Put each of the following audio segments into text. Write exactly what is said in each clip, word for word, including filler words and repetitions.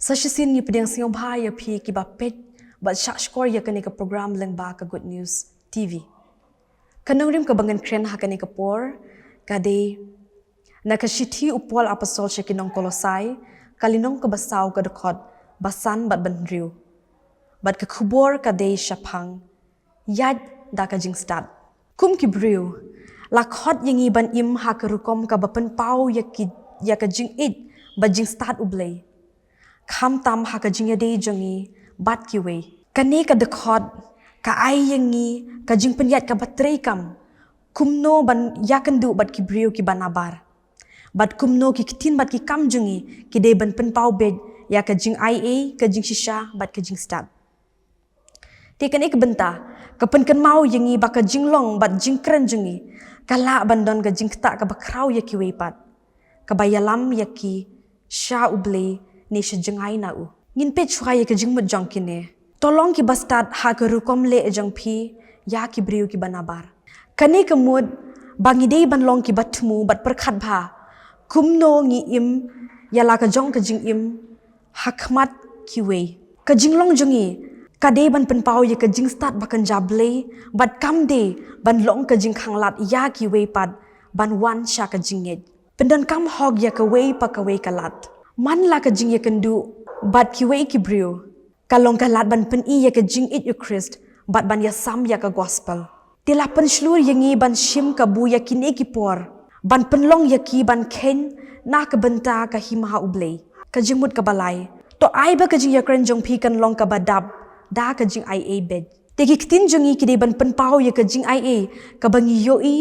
Sa shisien ngi pdiang sngewbha ïa phi kiba peit bad shah shkor ïa kane ka program lyngba ka Good News T V. Ka nongrim kaba ngan kren ha kane ka por ka dei na ka shithi u Paul Apostol sha ki nong Kolosai, ka lynnong kaba saw, ka dkhot ba san bad ba hynriew. Bad ka khubor ka dei shaphang ïaid da ka jingstad. Kum ki briew, la khot ïa ngi ban im ha ka rukom kaba pynpaw ïa ki, ïa ka jingïeit bad jingstad U Blei, khamtam ha ka jingïadei jong ngi bad kiwei. Kane ka dkhot ka ai ïa ngi ka jingpynïaid kaba treikam kumno ban ïakynduh bad ki briew kiba nabar, bad kumno ki ktien bad ki kam jong ngi ki dei ban pynpaw beit ïa ka jingaiei, ka jingshisha bad ka jingstad. Te kane ka bynta ka pynkynmaw ïa ngi ba ka jinglong bad jingkren jong ngi ka lah ban don ka jingktah kaba khraw ïa kiwei pat, kaba ïalam ïa ki sha U Blei ne sha jngai na u. Ngin peit shuwa ïa ka jingmut jong kine. To long kiba stad ha ka rukom leh jong phi ïa ki briew kiba nabar. Kane ka mut ba ngi dei ban long kiba thmu bad pyrkhat bha kumno ngi im ïa la ka jong ka jingim ha khmat kiwei. Ka jinglong jong ngi ka dei ban pynpaw ïa ka jingstad ba kynja Blei, bad kam dei ban long ka jingkhanglad ïa kiwei pat ban wan sha ka jingngeit. Pyndonkam hok ïa kawei pa kawei ka lad. Man la ka jingïakynduh bad kiwei ki briew ka long ka lad ban pyni ïa ka jingïeit U Khrist bad ban ïasam ïa ka gospel. Te la pynshlur ïa ngi ban shim kabu ïa kine ki por, ban pynlong ïa ki ban kheiñ na ka bynta ka hima U Blei. Ka jingmut kaba lai. To ai ba ka jingïakren jong phi kan long kaba dap da ka jingaiei beit. Te ki ktien jong ngi ki dei ban pynpaw ïa ka jingaiei kaba ngi ïohi,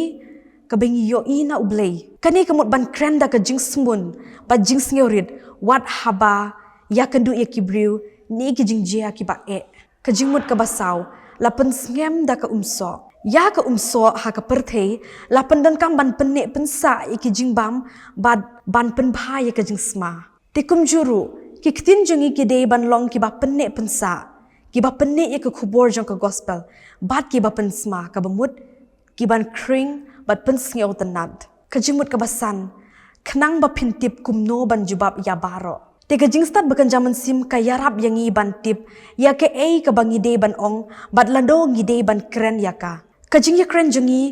kaba ngi ïohi na U Blei. Kane ka mut ban kren da ka jingsmun bad jingsngewrit, wat haba ïakynduh ïa ki briew ne ki jingjia kiba eh. Ka jingmut kaba saw, la pynsngem da ka umsoh. Ïa ka umsoh ha ka pyrthei la pyndonkam ban pynneh pynsah ïa ki jingbam bad ban pynbha ïa ka jingsma. Te kumjuh ruh, ki ktien jong ngi ki dei ban long kiba pynneh pynsah, kiba pynneh ïa ka khubor jong ka gospel bad kiba pynsma, kaba mut kiban khring bad pynsngewtynnad. Ka jingmut kaba san, khnang ba phin tip kumno ban jubab ïa baroh. Te ka jingstad ba kynja mynsiem ka ïarap ïa ngi ban tip ïa kaei kaba ngi dei ban ong bad lano ngi dei ban kren ïa ka. Ka jingïakren jong ngi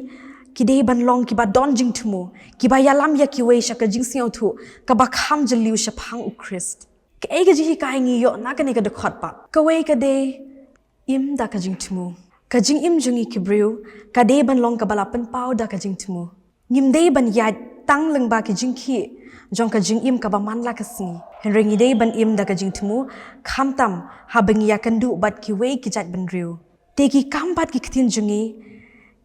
ki dei ban long kiba don jingthmu, kiba ïalam ïa kiwei sha ka jingsngewthuh kaba kham jylliew shaphang U Khrist. Kaei ka jinghikai ngi ïoh na kane ka dkhot pat? Kawei ka dei, im da ka jingthmu. Ka jingim jong ngi ki briew ka dei ban long kaba la pynpaw da ka jingthmu. Ngim dei ban ïaid tang lyngba ki jingkhih jong ka jingim kaba man la ka sngi. Hynrei ngi dei ban im da ka jingthmu, khamtam haba ngi ïakynduh bad kiwei ki jaitbynriew. Te ki kam bad ki ktien jong ngi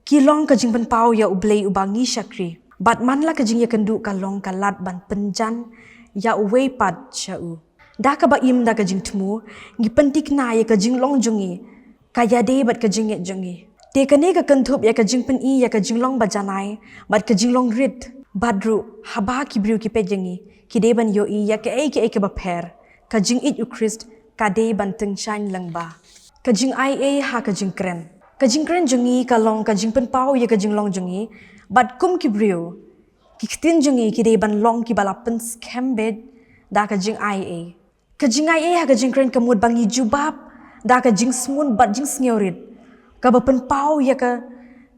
ki long ka jingpynpaw ïa U Blei uba ngi shakri. Bad man la ka jingïakynduh ka long ka lad ban pynjan ïa uwei pat sha u. Da kaba im da ka jingthmu, ngi pynthikna ïa ka jinglong jong ngi, ka ïadei bad ka jingngeit jong ngi. Te kane ka kynthup ïa ka jingpyni ïa ka jinglong bajanai bad ka jinglong rit. Bad ruh haba ki briew ki peit ïa ngi, ki dei ban ïohi ïa kaei kaei kaba pher. Ka jingïeit U Khrist ka dei ban tyngshaiñ lyngba ka jingaiei ha ka jingkren. Ka jingkren jong ngi ka long ka jingpynpaw ïa ka jinglong jong ngi. Bad kum ki briew, ki ktien jong ngi ki dei ban long kiba la pynskhem beit da ka jingaiei. Ka jingaiei ha ka jingkren ka mut ba ngi jubab da ka jingsmun bad jingsngewrit, kaba pynpaw ïa ka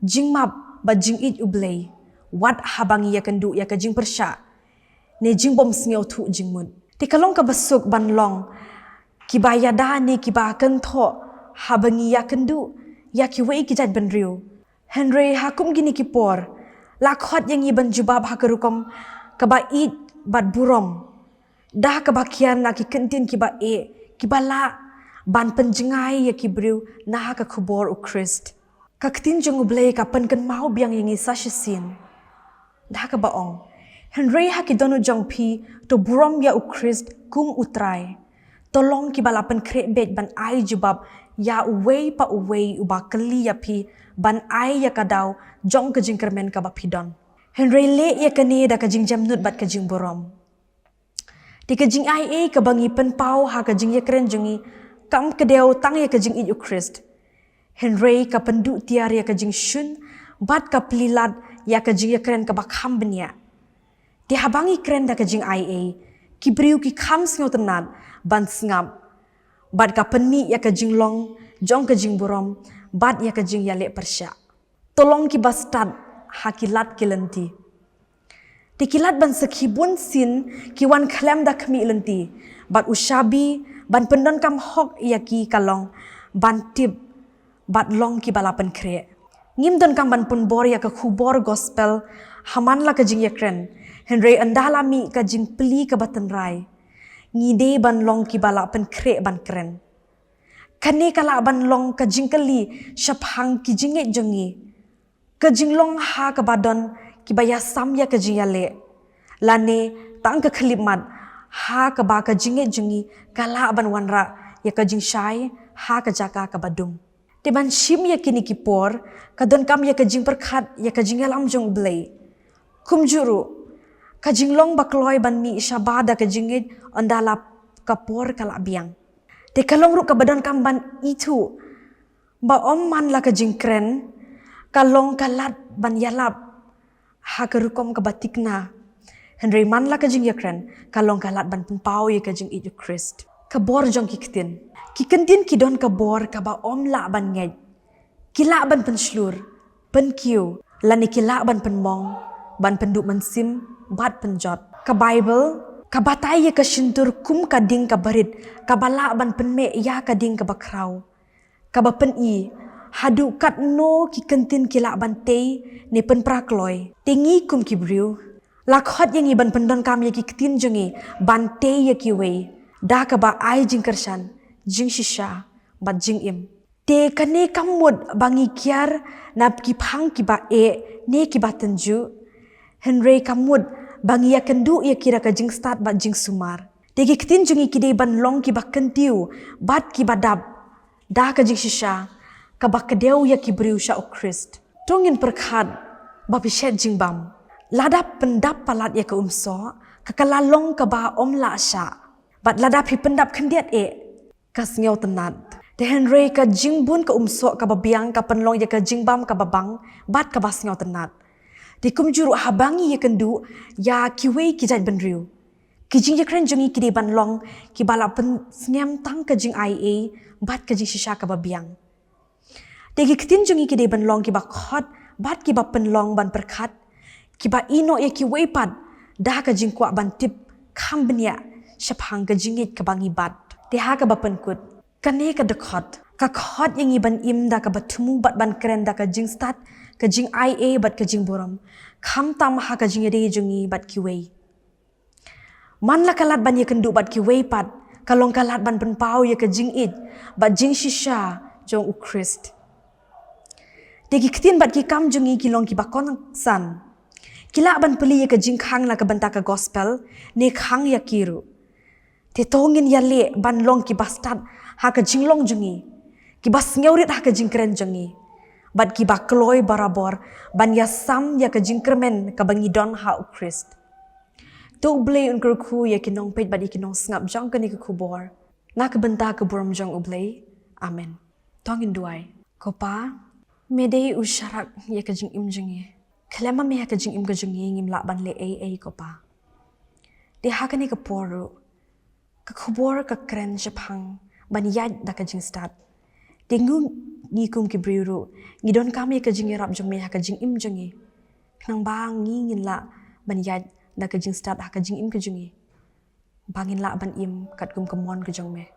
jingmap bad jingïeit U Blei, wat haba ngi ïakynduh ïa ka jingpyrshah ne jingbymsngewthuh jingmut. Te ka long kaba suk ban long kiba ïada ne kiba kynthoh haba ngi ïakynduh ïa kiwei ki jaitbynriew. Hynrei ha kum kine ki por, la khot ïa ngi ban jubab ha ka rukom kaba ïeit bad burom, da kaba kiar na ki kyntien kiba eh, kiba lah ban pynjngai ïa ki briew na ka khubor U Khrist. Ka ktien jong U Blei ka pynkynmaw biang ïa ngi sa shisien da kaba ong, hynrei ha ki dohnud jong phi to burom ïa U Khrist kum U Trai. To long kiba la pynkhreh beit ban ai jubab ïa uwei pa uwei uba kylli ïa phi ban ai ïa ka daw jong ka jingkyrmen kaba phi don. Hynrei leh ïa kane da ka jingjemnud bad ka jingburom. Te ka jingaiei kaba ngi pynpaw ha ka jingïakren jong ngi kam kdew tang ïa ka jingïeit U Khrist, hynrei ka pynduh tiar ïa ka jingshun bad ka plie lad ïa ka jingïakren kaba kham bniah. Te haba ngi kren da ka jingaiei, Ki briew ki kham sngewtynnad ban sngap bad ka pynmih ïa ka jinglong jong ka jingburom bad ïa ka jingïaleh pyrshah. To long kiba stad ha ki lad ki lynti. Te ki lad ban sakhi bun sien ki wan khlem da khmih lynti, bad u shabi ban pyndonkam hok ïa ki ka long ban tip bad long kiba la pynkhreh. Ngim donkam ban pynbor ïa ka khubor gospel ha man la ka jingïakren, hynrei ynda la mih ka jingplie kaba tynrai, ngi dei ban long kiba la pynkhreh ban kren. Kane ka lah ban long ka jingkylli shaphang ki jingngeit jong ngi. Ka jinglong ha kaba don kiba ïasam ïa ka jingïaleh, lane tang ka khyllipmat ha kaba ka jingngeit jong ngi ka lah ban wanrah ïa ka jingshai ha ka jaka kaba dum. Te ban shim ïa kine ki por, ka donkam ïa ka jingpyrkhat ïa ka jingïalam jong U Blei. Kumjuh ruh, ka jinglong ba kloi ban mih shabar da ka jingngeit ynda la ka por ka la biang. Te ka long ruh kaba donkam ban ithuh ba ym man la ka jingkren ka long ka lad ban ïalap ha ka rukom kaba thikna, hynrei man la ka jingïakren ka long ka lad ban pynpaw ïa ka jingïeit U Khrist. Ka bor jong ki ktien. Ki ktien ki don ka bor kaba ym lah ban ngeit. Ki lah ban pynshlur, pynkiew, lane ki lah ban pynmong, ban pynduh mynsiem bad pynjot. Ka Baibl ka batai ïa ka shyntur kum ka dieng kaba rit, kaba lah ban pynmeh ïa ka dieng kaba khraw, kaba pyni haduh katno ki ktien ki lah ban tei ne pynpra kloi. Te ngi kum ki briew, la khot ïa ngi ban pyndonkam ïa ki ktien jong ngi ban tei ïa kiwei da kaba ai jingkyrshan, jingshisha bad jingim. Te kane kam mut ba ngi kiar na ki phang kiba eh ne kiba tynjuh, hynrei ka mut ba ngi ïakynduh ïa ki da ka jingstad bad jingsumar. Te ki ktien jong ngi ki dei ban long kiba kyntiew bad kiba dap da ka jingshisha kaba kdew ïa ki briew sha U Khrist. To ngin pyrkhat ba phi shet jingbam. Lada pyndap palat ïa ka umsoh, ka ka la long kaba ym lah shah. Bad lada phi pyndap khyndiat eh, ka sngewtynnad. Te hynrei ka jingbun ka umsoh kaba biang ka pynlong ïa ka jingbam kaba bang bad kaba sngewtynnad. Te kumjuh ruh haba ngi ïakynduh ïa kiwei ki jait bynriew, ki jingïakren jong ngi ki dei ban long kiba la pynsngem tang ka jingaiei bad ka jingshisha kaba biang. Te ki ktien jong ngi ki dei ban long kiba khot bad kiba pynlong ban pyrkhat, kiba ïehnoh ïa kiwei pat da ka jingkwah ban tip kham bniah shaphang ka jingngeit kaba ngi bat. Te ha kaba pynkut, kane ka dkhot ka khot ïa ngi ban im da kaba thmu bad ban kren da ka jingstad, ka jingaiei bad ka jingburom, khamtam ha ka jingïadei jong ngi bad kiwei. Man la ka lad ban ïakynduh bad kiwei pat, ka long ka lad ban pynpaw ïa ka jingïeit bad jingshisha jong U Khrist. Te ki ktien bad ki kam jong ngi ki long kiba kongsan. Ki lah ban plie ïa ka jingkhang na ka bynta ka gospel ne khang ïa ki ruh. Te to ngin ïaleh ban long kiba stad ha ka jinglong jong ngi, kiba sngewrit ha ka jingkren jong ngi, bad kiba kloi barabor ban ïasam ïa ka jingkyrmen kaba ngi don ha U Khrist. To U Blei un kyrkhu ïa ki nongpeit bad ïa ki nongsngap jong kane ka khubor, na ka bynta ka burom jong U Blei. Amen. To ngin duwai. Ko Pa, me dei u sharak ïa ka jingim jong ngi. Khlem ma me ha ka jingim ka jong ngi ngim lah ban leh ei ei, ko Pa. Te ha kane ka por ruh, ka khubor ka kren shaphang ban ïaid da ka jingstad. Te ngi, ngi kum ki briew ruh, ngi donkam ïa ka jingïarap jong me ha ka jingim jong ngi, khnang ba ngi ngin lah ban ïaid da ka jingstad ha ka jingim ka jong ngi, ba ngin lah ban im katkum ka mon ka jong me.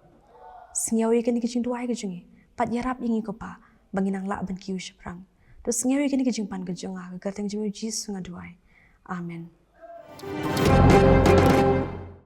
Sngew ïa kane ka jingduwai ka jong ngi, bad ïarap ïa ngi, ko Pa, ba ngin nang lah ban kiew shaphrang. To sngew ïa kane ka jingpan ka jong nga ha ka kyrteng jong U Jisu nga duwai. Amen.